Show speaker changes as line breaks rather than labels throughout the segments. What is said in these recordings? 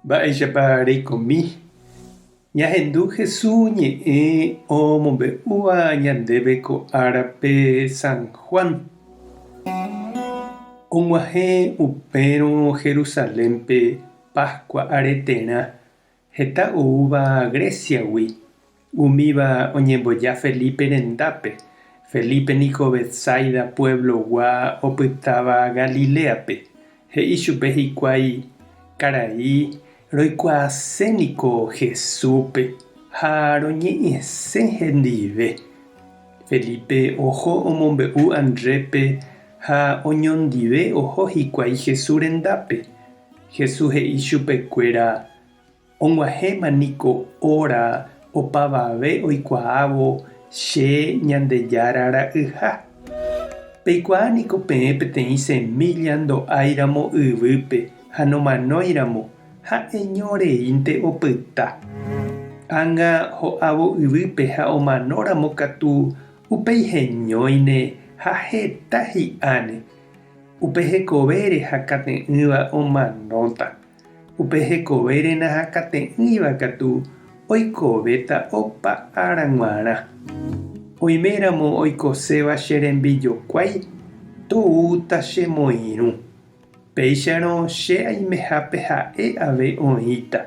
Mba'éichapa reikomi? Ñahendu Jesús ñe'ẽ omombe'úva ñandéve ko árape San Juan. Og̃uahẽ upérõ Jerusalénpe Pascua areterã heta oúva Gréciagui, umíva oñemboja Felipe rendápe, Felipe niko Betsaida pueblogua opytáva Galiléape. He'i chupe hikuái, Karai, roikuaase niko Jesúspe ha roñe'ẽse hendive. Felipe oho omombe'u Andrépe ha oñondive oho hikuái Jesús rendápe. Jesús he'i chupekuéra, Og̃uahẽma niko óra opavave oikuaávo che Ñandejára ra'yha. Peikuaa niko peẽ peteĩ semílla ndo'áiramo yvýpe ha nomanóiramo, ha'eño reínte opyta. Ág̃a ho'ávo yvýpe ha omanóramo katu upéi heñóine ha heta hi'áne. Upe hekovére hakate'ỹva omanóta. Upe hekovére nahakate'ỹiva katu oikovéta opa ára g̃uarã. Oiméramo oikoséva che rembijokuái, toúta che moirũ. Péicharõ che aimehápe ha'e ave oĩta.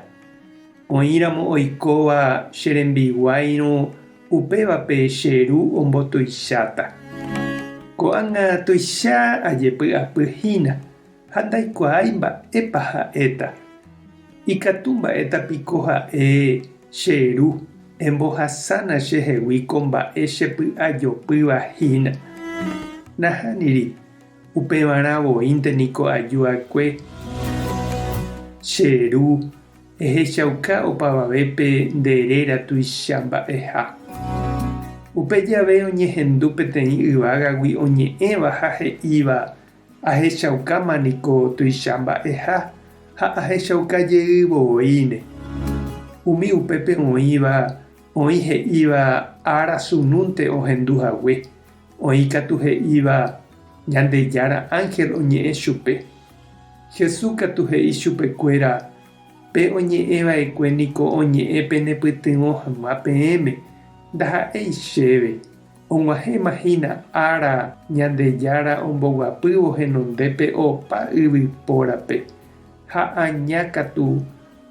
Oĩramo oikóva che rembiguáirõ upévape che Ru ombotuicháta. Ko'ág̃a tuicha ajepy'apy hína. Ha ndaikuaái mba'épa ha'éta. Ikatu mba'éta piko ha'e che ru, embohasána chehegui ko mba'e che py'ajopýva hína. Nahániri, upevarã voínte niko aju akue. Che ru, ehechauka opavavépe nde réra tuicha mba'eha. Upe jave oñehendu peteĩ yvágagui oñe'ẽva ha he'íva, Ahechaukáma niko tuicha mba'eha ha ahechauka jey voíne. Umi upépe oĩva, oĩ he'íva ára sunúnte ohendu hague, oĩ katu he'íva Ñandejára ánhel oñe'ẽ chupe. Jesús katu he'i chupekuéra, Pe oñe'ẽ va'ekue niko oñe'ẽ penepytyvõ hag̃ua peẽme, ndaha'éi chéve. Og̃uahẽma hína ára Ñandejára omboguapývo henondépe opa yvypórape, ha aña katu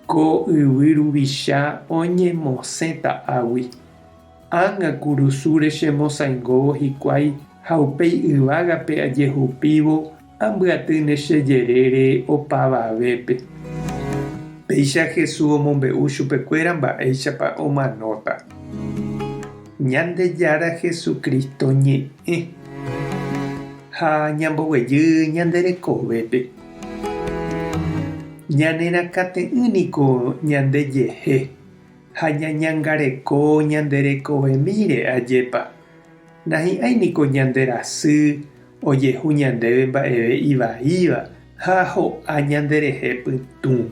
ko yvy ruvicha oñemosẽta águi. Ág̃a kurusúre chemosãingóvo hikuái ha upéi yvágape ajehupívo ambyatýne che jerére opavavépe. Péicha Jesús omombe'u chupekuéra mba'éichapa omanóta. Ñandejára Jesucristo ñe'ẽ ha ñamboguejy ñande rekovépe. Ñanerakate'ỹ niko ñande jehe ha ñañangareko ñande rekovemíre ajépa. Nahi'ãi niko ñande rasy ojehu ñandéve mba'eve ivaíva ha ho'a ñanderehe pytũ.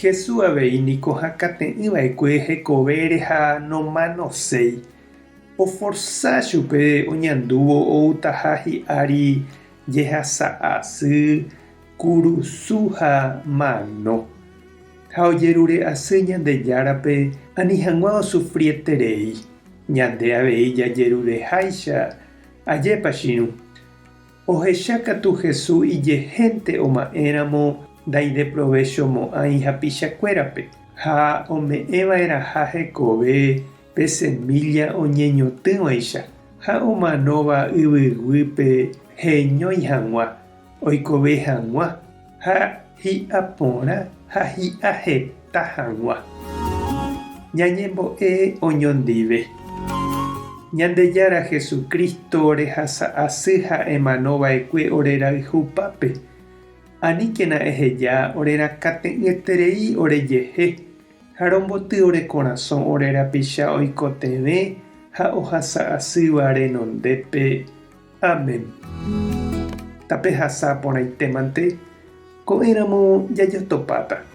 Jesús avei niko hakate'ỹ va'ekue hekovére ha nomanoséi. Oforsa chupe oñandúvo outaha hi'ári jehasa asy, kurusu ha mano. Ha ojerure asy Ñandejárape ani hag̃ua osufrieterei. Ñande avei jajerureháicha, ajépa che irũ. Ohecha katu Jesús ijehénte oma'ẽramo ndaideprovechomo'ãi hapichakuérape, ha ome'ẽva'erãha hekove pe semílla oñeñotỹvaicha ha omanóva yvyguýpe heñói hag̃ua, oikove hag̃ua ha hi'a porã ha hi'a heta hag̃ua. Ñañembo'e oñondive. Ñandejára Jesucristo rehasa asy ha emano va'ekue ore rayhupápe. Aníkena eheja ore rakate'ỹeterei orejehe ha romboty ore korasõ ore rapicha oikotevẽ ha ohasa asýva renondépe. Amén. Tapehasa porãitémante, ko'ẽramo jajotopáta.